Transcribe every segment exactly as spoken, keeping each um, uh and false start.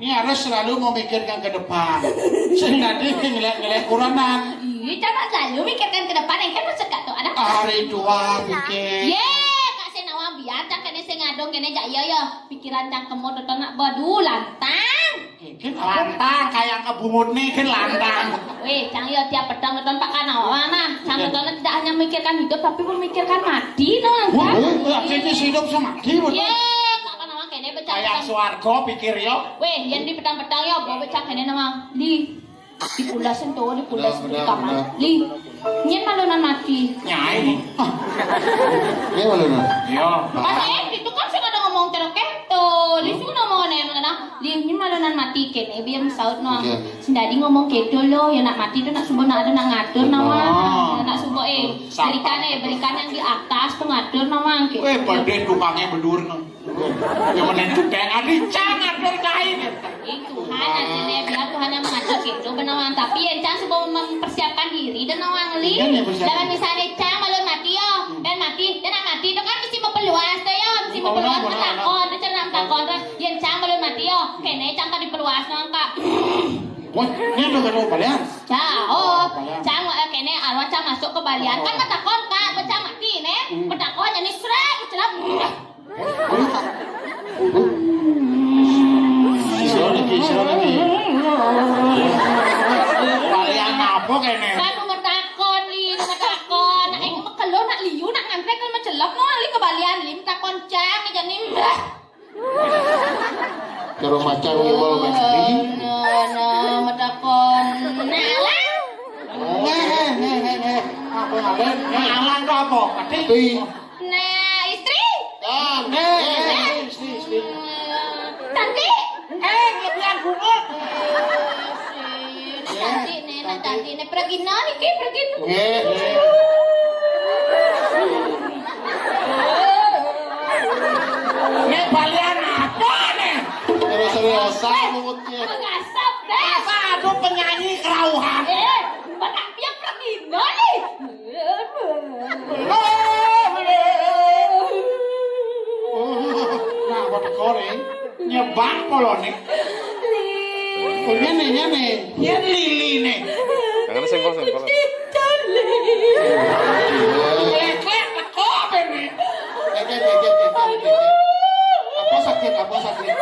Ini harus selalu memikirkan ke depan. Sing dadi ngelek-ngelek kurenan. Iya, coba selalu mikirkan ke depan, yang kan maksud Kak tuh ada. Hari tua pikir. Ye, Kak sing nawang biar cang kene sing ngadong kene jak iya ya. Pikiran cang kemot to nak badu lantang. Iki lantang kayak kebungut nih kan lantang. Weh, cang yo tiap petang nonton Pak Kanawang nah. Cang nonton tidak hanya memikirkan hidup tapi memikirkan mati no. Wah, wah, wah, ini hidup sama mati betul. Ye, Kak Kanawang kene becak. Kayak swarga pikir yo. Weh, yen di petang-petang yo, bawa becak kene nama. Di, di pulas ento, di pulas di kamar. Di, nyen malunan mati. Nyai. Ini malunan. Yo. Pas eh, itu kan sing ada ngomong terus kento. Di sing ngomong ne, mana? Di, nyen malunan mati kene, biar saut no. Oke. Sing dadi ngomong kedo lo, ya nak mati tu nak subuh nak ada nak ngatur nawang. Nak subuh eh, belikan eh, belikan yang di atas tu ngatur nawang. Weh, badhe tukangnya bedur no. Ya menen tukang adi cang ngatur kain. Ih, Tuhan aja nih, biar Tuhan yang mengatur gitu, benawang. Tapi ya cang subuh mempersiapkan diri dan nawang li. Iya, nih, persiapan. Dalam misalnya cang balon mati yo, dan mati, dan nak mati itu kan mesti memperluas tuh yo, mesti memperluas, benar, benar, benar. Takon, itu cara takon tuh. Yen cang balon mati yo, kene cang tadi perluas nawang kak. Wah, ini udah ketemu balian. Cang, oh, balian. Cang, eh, kene arwah cang masuk ke balian. Kan metakon kak, pecah mati nih. Metakon ini srek, celap. Sira lagi, sira lagi. Balian apa kene? Kan metakon li, metakon. Nak eh, mekelo nak liu, nak ngantre kan mecelok no li ke balian li metakon cang jane. Karo macan ngiwel mesti. No, no, metakon. Nah, lah. Heh, heh, heh, heh, heh. Apa ngalen? Ngalang to apa? Kati. Kati. Nah, istri. Ah, heh, heh, heh, istri, istri. Cantik. Eh, kelebihan bungut. Ini cantik nih, nah cantik nih. Pergi no nih, Ki, pergi no. Nggih. Nek balian apa nih? Terus seriosan mulutnya. Mengasap, deh. Masa ada penyanyi kerauhan? Eh, benak dia pergi no nih. Nah, apa teko nih? Nyebak polone. Oh, ngene, ngene. Yen liline. Jangan sengkol, sengkol. Klek-klek teko bene. Apa sakit? Apa sakit?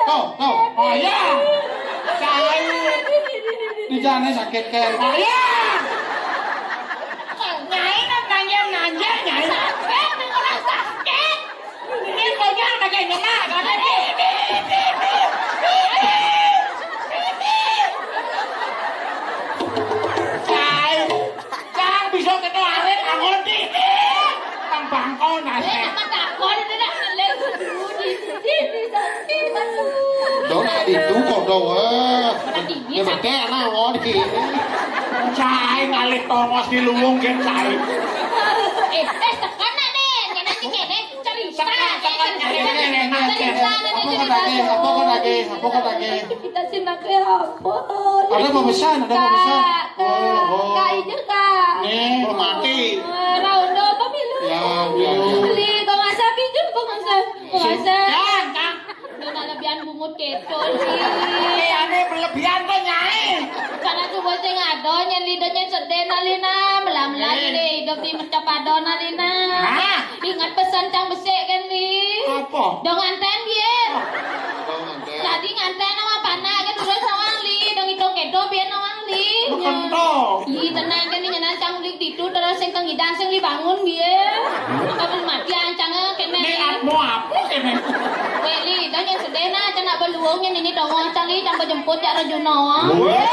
Tuh, tuh. Oh iya. Cai. Di jane sakit kan. Oh iya. Nyai nang nanya-nanya, Nyai. Sakit, ora sakit. Ini konyol pakai nyemak, pakai di, di, di, di, di. Cai, cang bisa kita arit angon di, di. Tang bangko nasi. Eh, apa takon ini nak ngeles dulu di, di, di, di, di. Dong, di itu kok, dong, eh. Mana di, di, ya, sakit. Betul, angon di. Cai ngalih tongos di luwung, gen, cai. Eh, eh, tekan nak, nih. Kena di kene, cerita, tekan, tekan, cerita, tekan, cerita, tekan. Cerita, apa kok lagi? Apa kok lagi? Apa kok lagi? Kita sih nak apa? Ada pemesan, ada pemesan. Kak, oh, oh. Kak Ijo, Kak. Nih, mau mati. Eh, Raundo, pemilu. Ya, ya, ya. Beli, kok nggak sabi, Jun, kok nggak sabi, kok nggak sabi. Jangan, Kak. Udah nak lebihan bungut keto, Li. Eh, ane berlebihan tuh, Nyai. Karena tuh bocah ngado, nyen lido, nyen sedih, nah, Lina. Melam lagi deh, hidup di mercapadona, Lina. Hah? Ingat pesan cang besik kan, Li? Apa? Dong nganten, biar. Dong nganten. Tadi nganten sama panak kan, terus sama Li. Dong hitung kedo, biar nawang Li. Bekento. Ih, tenang kan, ini nyenan cang Li tidur, terus sing tengidang, sing Li bangun, biar. Kamu mati, ancang, kena. Ini atmu apa, kena? Weh, Li, dong yang sedih, nah, cang nak beluung, yang ini dong, cang Li, cang bejemput, cak Rejuna. Weh.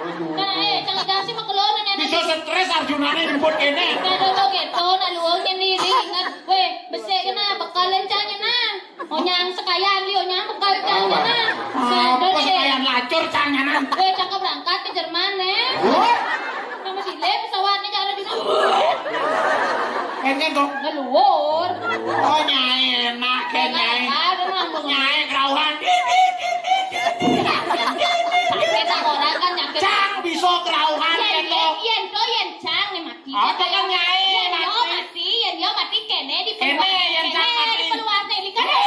Kan, eh, cang dasi makelon, nenek. Bisa stres Arjunane jemput kene. Nah, dong, dong, gitu, nak luung, yang ini, ingat. Weh, besik kena, bekal lencang, nah. Onyang sekayan li, onyang bekal cang kena. Ah, apa sekayan lacur cang nyanan? Weh, cakep berangkat ke Jerman, eh. Wah. Nama sile pesawatnya cara juga. Kayaknya dong. Ngeluar. Oh, Nyai enak, kan, Nyai. Nyai kerauhan. Kita orang kan nyakit. Cang bisa kerauhan, yen, gitu. Yen, yen, to, yen, cang, nih, mati. Oh, tekan, Nyai, yen, yo, mati. Mati, yen, yo, mati, kene, di kene, peluas, yen, kene, cang kene, mati. Di peluas, nih, di kene.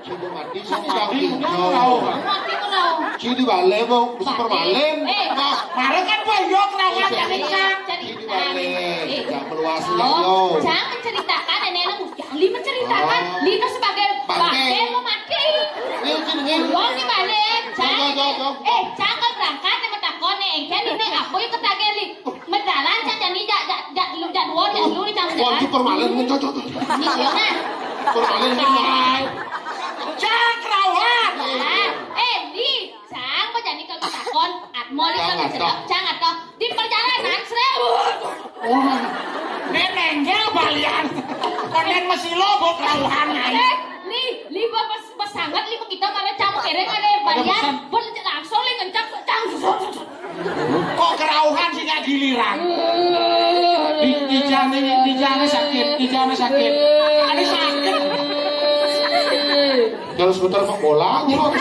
Sudah mati, sudah mati. Yo. Mati kok. Sing dibalik kok, mesti permalin. Eh, nah, mare kan kowe yo kelawan. Iya, jane iya, cang. Sing dibalik. Eh, gak meluas. Oh, yo. Jangan ceritakan, nenek, nenek, jangan menceritakan. Oh. Lino sebagai bangke. Bangke mau mati. Ini jenenge. Wong dibalik, jangan. Yo, yo, yo, yo. Eh, jangan berangkat sama takon nek engken ini aku ikut lagi, Li. Medalan cang jani jak, jak, jak dulu, jak dua, jak dulu, cang. Waduh, permalin, cocok, cocok. Ini yo, nah. Permalin, cocok. Cang kerauhan. Ah, eh, Li, cang, apa jani kau takon? Atmo, Li, cang kau atau? Dicelok, cang atau? Di perjalanan, srewut. Wah, ini nenggel balian. Konen mesilo, bu, kerauhan, ay. Eh, Li, Li, apa pes-, pesanget, Li, kita malah cang kere, malah balian. Ada pesan. Pun langsung, Li, ngencang, cang. Kok kerauhan sih gak giliran? Di, di jane, di jane sakit, di jane sakit. Ada sakit. Kalau sebentar Pak bola, nyerot.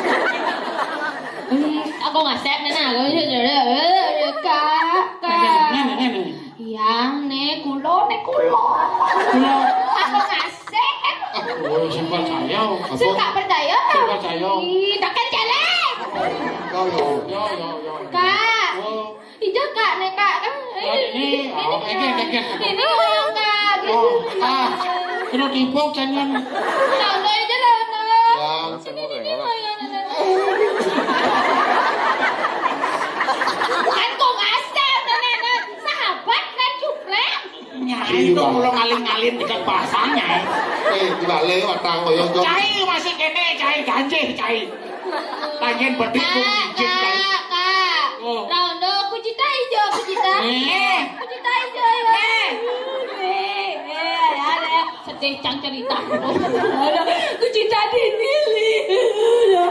Hmm, aku ngasep nih, nah, aku, kak, kak. Nenek, nenek, nenek. Iya, nek kulo, nek kulo. Kulo. Aku ngasep. Oh, sing percaya. Sing tak percaya. Sing percaya. Ih, tak kan celek. Yo, yo. Yo, yo, yo. Kak. Oh. Ijo, Kak, nek, Kak. Kan, oh, ini, ini, oh, ini, ini, ini, ini, Kak. Oh, ah, kena timpuk, jangan. Lah, ono aja lah, ono. Yang ini, ini, ini, ini. Kan kok ngasih, nenek, nenek. Sahabat kan, cuplek. Nyai itu kalau ngalin-ngalin dekat pasang, Nyai. Eh, gila lewat tang koyo, Jok. Cai masih kene, cai ganjih, cai. Tangen bedik, kak, izin, cai. Kak, kak. Oh. Rondo, kucita ijo, kucita. Eh. Kucita ijo, ya. Eh. Eh, eh, ya, ya. Sedih cang cerita. Kucita dini, Li.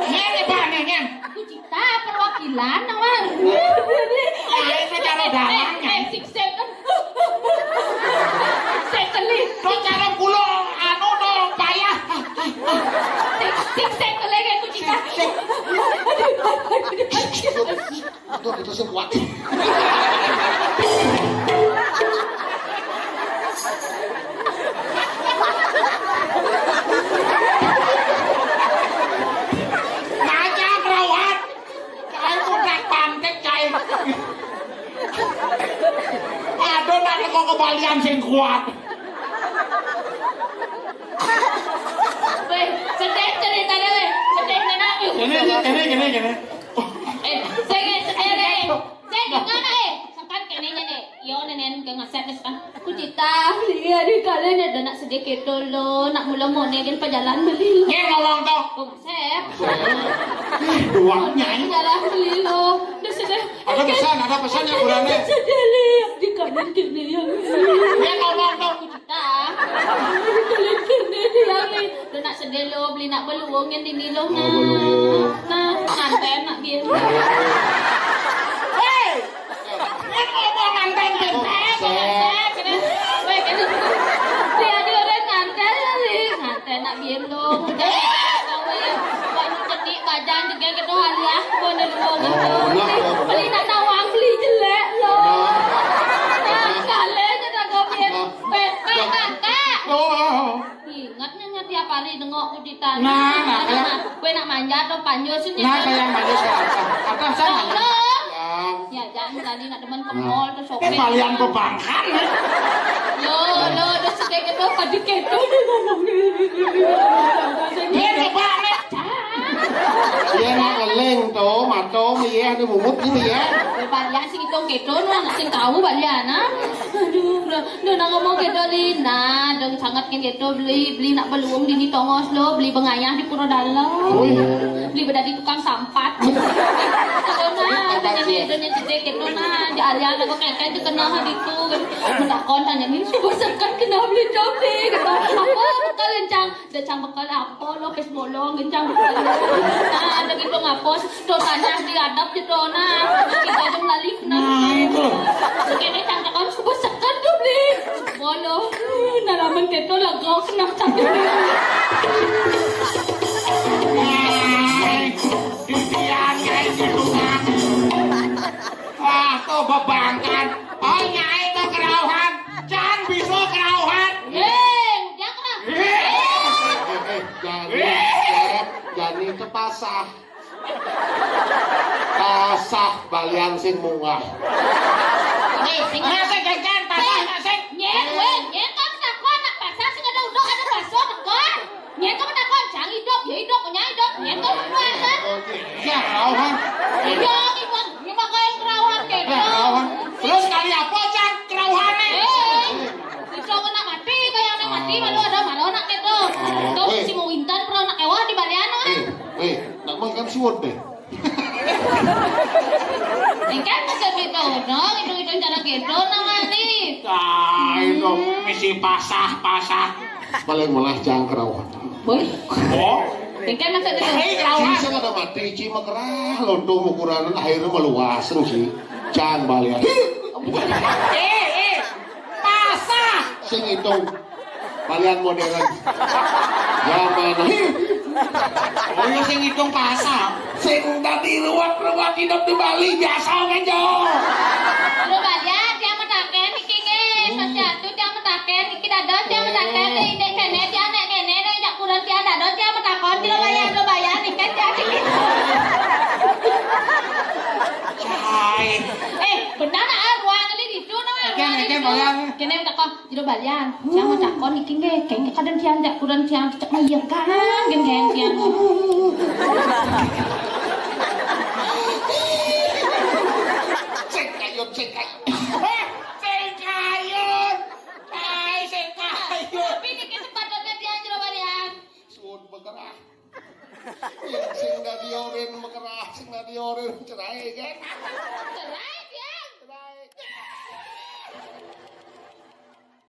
Nyen, Pak, nyen, nyen. Kucita perwakilan, Nawang. Nah, itu cara dalang, eh, eh, sing second. Second, Li. Tuh cara kulo, anu, no, payah. Sing, sing second lagi, kucita. Sing, sing. Aduh, aduh, aduh. Aduh, itu sing kuat. Ngaca, perawat. Cai mudak pantik, cai. Aduh, nak teko kebalian sing kuat. Weh, sedih ceritanya, weh. Sedih, nenek. Ini, ini, ini, ini. Eh, sing, sing, sing. Sing, gimana, eh? Sepan kene, nenek. Yo, nenek, ke ngasep, sepan. Aku cita, iya, di kalian ada nak sedih gitu lo, nak mula mau nekin pejalan beli. Nyen ngomong to. Kok ngasep? Doang, Nyai. Jalan beli lo. Udah sedih. Ada pesan, ada pesan yang kurangnya. Sedih, Li. Di kalian gini, ya. Nyen ngomong to. Aku cita. Di kalian gini, dia, Li. Lo nak sedih lo, beli nak beluung yang dini lo, nah. Oh, beluung. Nah, nganten nak dia. Hei! Ini ngomong nganten, Ben. Weh, kene. Dia di orang nganten, Li. Nganten nak dia lo. Udah, weh. Wah, cedik bajan juga gitu, haliah. Bener lo gitu. Oh, bener, bener. Beli nak Nawang, beli jelek lo. Bener. Nah, kalian kita gobian. Nah. Ben, Ben, kakak. Oh. Ingat nyonya tiap hari dengok kucitan. Nah, nah, nah, kayak nah. Kue nak manja atau panjul sih, nah, kayak manja siapa? Apa saya manja? Tolong. Yang. Ya, jangan tadi nak demen ke mall tuh shopping. Nah. Kembalian perbankan, ya? Yo, lo udah sedikit lo pada keto di ngomong. Dia coba, nih. Iya, nak ngeling tuh, mato, iya, ada mumut gitu ya. Balian sing hitung keto, nak sing tahu balian, ah. Aduh, udah, udah nak ngomong keto, Li. Nah, dong sangat kan keto, beli, beli nak beluung di, di tongos lo, beli bengayah di Pura Dalam. Oh, iya. Beli bedadi tukang sampat. Nah, dengan itu nya cedek keto, nah, di alian aku keke aja kena di tu. Menakon tanya ni, suka sekat kena beli copi. Kata, apa kalian cang? Dia cang bekel apa lo, pes bolong, gencang bekel. Nah, ada gitu ngapos, to tanah di adap gitu, nah. Kita aja melalik, nah. Nah, itu. Kene cang takon, subuh seket tuh, beli. Bolong, nah, lamun gitu, legok, nah, cang. Nah, titian, kayak gitu, nah. Ah, tuh bebangkan. Oh, nyai tuh kerauhan. Jangan bisa kerauhan. Eh, jangan. Eh. Eh, eh, jangan. Eh. Jani tepasah. Pasah balian sing munggah. Wéh, sing Nah, sing kéngkén, pasah, sing. Nah, sing. Nyén, wéh, nyén kan takon anak pasah sing ada uduk, ada paso, takon. Nyén kan takon, cang idup, ya idup, nya idup. Nyén kan keluarga. Oke. Ya, kerauhan. Iya, ibu, ini makanya kerauhan, Ya, kerauhan. Terus kali apa, cang, kerauhané? Eh, itu anak mati, kayak anak mati, malu ada malu anak itu. Tuh, wéh. Si mau intan, pernah anak ewah di balian, ah. Wéh, wéh, nak mau ikan siwut deh. Ikan masa gitu, no, itu, itu cara gitu, namanya. Nah, itu misi pasah, pasah. Paling malah cang kerauhan. Boy. Oh. Ikan masa gitu. Hei, kerauhan. Ci sing ada mati, ci makerah, lontung ukuran, akhirnya meluas, ci. Cang balian. Eh, eh. Pasah. Sing hitung. Balian modern. Zaman. Oh, iya, sing hitung pasah. Sing tadi ruwet-ruwet hidup di Bali, biasa kan, Jo? Lu balian, dia mataken, iki nggih. Pas jatuh, dia mataken, iki dados, dia mataken, di, di kéné, dia nek kéné, di jak kurang, dia dados, dia matakon, dia bayar, lu bayar, ikan jadi. Cai. Eh, benar, ah, ruang ini di situ, no, Oke, ruang oke, ini di situ. Balian. Kéné takon. Jero balian, tiang mah takon iki nggih, kengke kadén tiang jak kudan tiang cecek mayekan, gén gén tiang. Sing kayun, sing kayun. Sing kayun. Ai, sing kayun. Tapi niki sepatutnya tiang jero balian. Sun bekerah. Sing dadi orin bekerah, sing dadi orin cerai, gén.